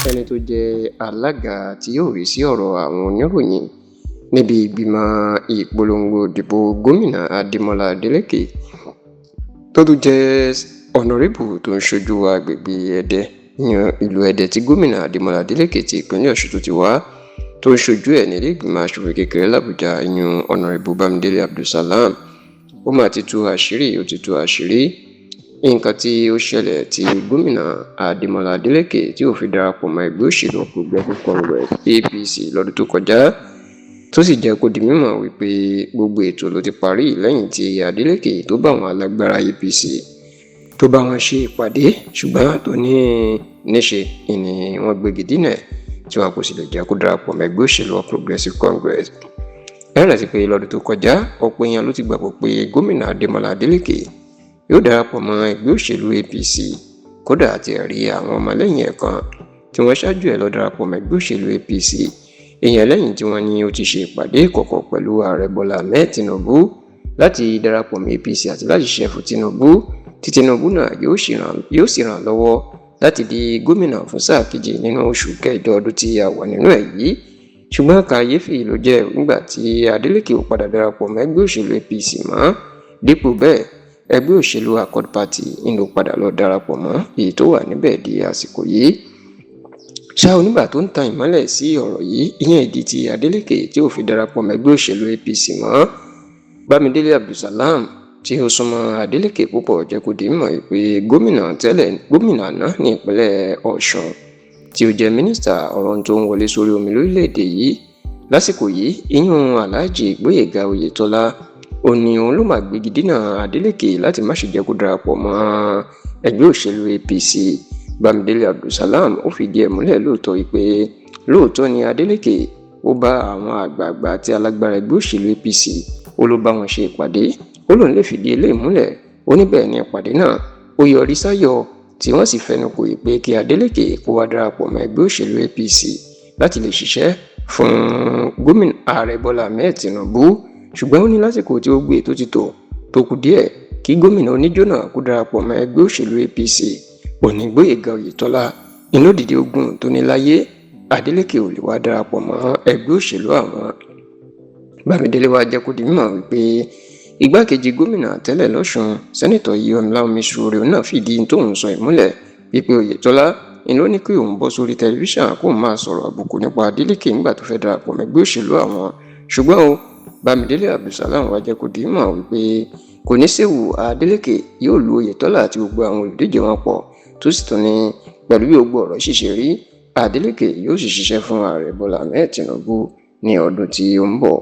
Ẹni tó jẹ́ alága tí yóò rí sí ọ̀rọ̀ àwọn oníròyìn níbi ìgbìmọ̀ ìpolongo ìdìbò gómìnà Adémọlá Adeleke, tó tún jẹ́ ọ̀nàrẹ́bù tó ń ṣojú àgbègbè Ẹdẹ, yan ìlú Ẹdẹ tí gómìnà Adémọlá Adeleke ti ìpínlẹ̀ Ọ̀ṣun tó ti wá, tó ń ṣojú ẹ̀ nílé ìgbìmọ̀ asòfin kékeré làbújá, ìyún Ọ̀nàrẹ́bù Bámidélé Abdulsalam, ó mà ti tú àṣírí. Ó ti tú àṣírí nǹkan tí ó ṣẹlẹ̀ tí gómìnà Adémọlá Adeleke tí ò fi darapọ̀ mọ́ ẹgbẹ́ òṣèlú Progressive Congress, APC, lọ́dún tó kọjá, tó sì jẹ́ kó di mímọ̀ wípé gbogbo ètò ló ti parí lẹ́yìn tí Adeleke tó bá àwọn alágbára APC tó bá wọn ṣe ìpàdé, ṣùgbọ́n tó ní níṣe ni wọ́n gbégi dínà ẹ̀ tí wọn kò sì lè jẹ́ kó darapọ̀ mọ́ ẹgbẹ́ òṣèlú Progressive Congress. Ẹ rántí pé lọ́dún tó kọjá, ọ̀pọ̀ èèyàn ló ti gbàgbọ́ pé gómìnà Adémọlá Adeleke yóò darapọ̀ mọ́ ẹgbẹ́ òṣèlú APC. Kódà, àti ẹ̀rí àwọn ọmọlẹ́yìn ẹ̀ kan tí wọ́n ṣáájú ẹ̀ lọ darapọ̀ mọ́ ẹgbẹ́ òṣèlú APC, èèyàn lẹ́yìn tí wọ́n ní ó ti ṣe ìpàdé ìkọ̀kọ̀ pẹ̀lú ààrẹ Bọ́lá Ahmed Tinubu láti darapọ̀ mọ́ APC àti láti ṣiṣẹ́ fún Tinubu, tí Tinubu náà yóò sì ràn lọ́wọ́ láti di gómìnà fún sáà kejì nínú oṣù kẹjọ ọdún tí a wà nínú ẹ̀ yìí. Ṣùgbọ́n kàyéfì ló jẹ́ nígbà tí Adeleke ò padà darapọ̀ mọ́ ẹgbẹ́ òṣèlú APC mọ́. Dípò bẹ́ẹ̀, ẹgbẹ́ òṣèlú Accord Party ń ló padà lọ darapọ̀ mọ́, èyí tó wà níbẹ̀ di àsìkò yìí. Ṣá onígbà tó ń tan ìmọ́lẹ̀ sí ọ̀rọ̀ yìí, ìyẹn ìdí tí Adeleke tí ò fi darapọ̀ mọ́ ẹgbẹ́ òṣèlú APC mọ́, Bámidélé Abdulsalam tí ó súnmọ́ Adeleke púpọ̀ jẹ́ kó di mímọ̀ pé gómìnà tẹ́lẹ̀, gómìnà àná ní ìpínlẹ̀ Ọ̀ṣun, tí ó jẹ́ mínísítà ọ̀rọ̀ tó ń wọlé sórí omi lórílẹ̀‐èdè yìí lásìkò yìí, ìyún Alhaji Gbóyèga Oyètọ́lá, ó ní òun ló máa gbégi dínà Adeleke láti má ṣe jẹ́ kó darapọ̀ mọ́ ẹgbẹ́ òṣèlú APC. Bámidélé Abdulsalam ó fìdí ẹ̀ múlẹ̀ lóòótọ́ wípé lóòótọ́ ni Adeleke ó bá àwọn àgbààgbà àti alágbára ẹgbẹ́ òṣèlú APC, ó ló bá wọn ṣe ìpàdé. Ó lóun lè fìdí eléyìí múlẹ̀. Ó ní bẹ́ẹ̀ ni ìpàdé náà ó yọrí sáyọ̀, tí wọ́n sì fẹnu kò pé kí Adeleke kó wá darapọ̀ mọ́ ẹgbẹ́ òṣèlú APC láti lè ṣiṣẹ́ fún gómìnà ààrẹ Bọ́lá Ahmed Tinubu. Ṣùgbọ́n ó ní lásìkò tí ó gbé tó ti tò tó kù díẹ̀ kí gómìnà oníjó náà kó darapọ̀ mọ́ ẹgbẹ́ òṣèlú APC, òní Gbóyèga Oyètọ́lá inú dìde ogun tó ní láyé Adeleke ò lè wá darapọ̀ mọ́ ẹgbẹ́ òṣèlú àwọn. Bámidélé wá jẹ́ kó di mímọ̀ wípé igbákejì gómìnà tẹ́lẹ̀ lọ́sùn, Sẹ́nitọ̀ Iyọ̀mí Omisore náà fìdí tóun sọ ìmúlẹ̀ wípé Oyètọ́lá ni ló ní kí òun bọ́ sórí tẹlifíṣàn kóun máa sọ̀rọ̀ àbùkù nípa Adeleke nígbà tó fẹ́ darapọ̀ mẹ́gbẹ́ òṣèlú àwọn. Ṣùgbọ́n o, Bámidélé Abdulsalam wá jẹ́ kó di mímọ̀ wípé kò ní séwu, Adeleke yóò lu Oyètọ́lá àti gbogbo àwọn olùdíje wọn pọ̀, tó sì tún ní pẹ̀lú bí gbogbo ọ̀rọ̀ ṣìṣe rí, Adeleke yóò sì ṣiṣẹ́ fún ààrẹ Bọ́lá Ahmed Tinubu ní ọdún tí ó ń bọ̀.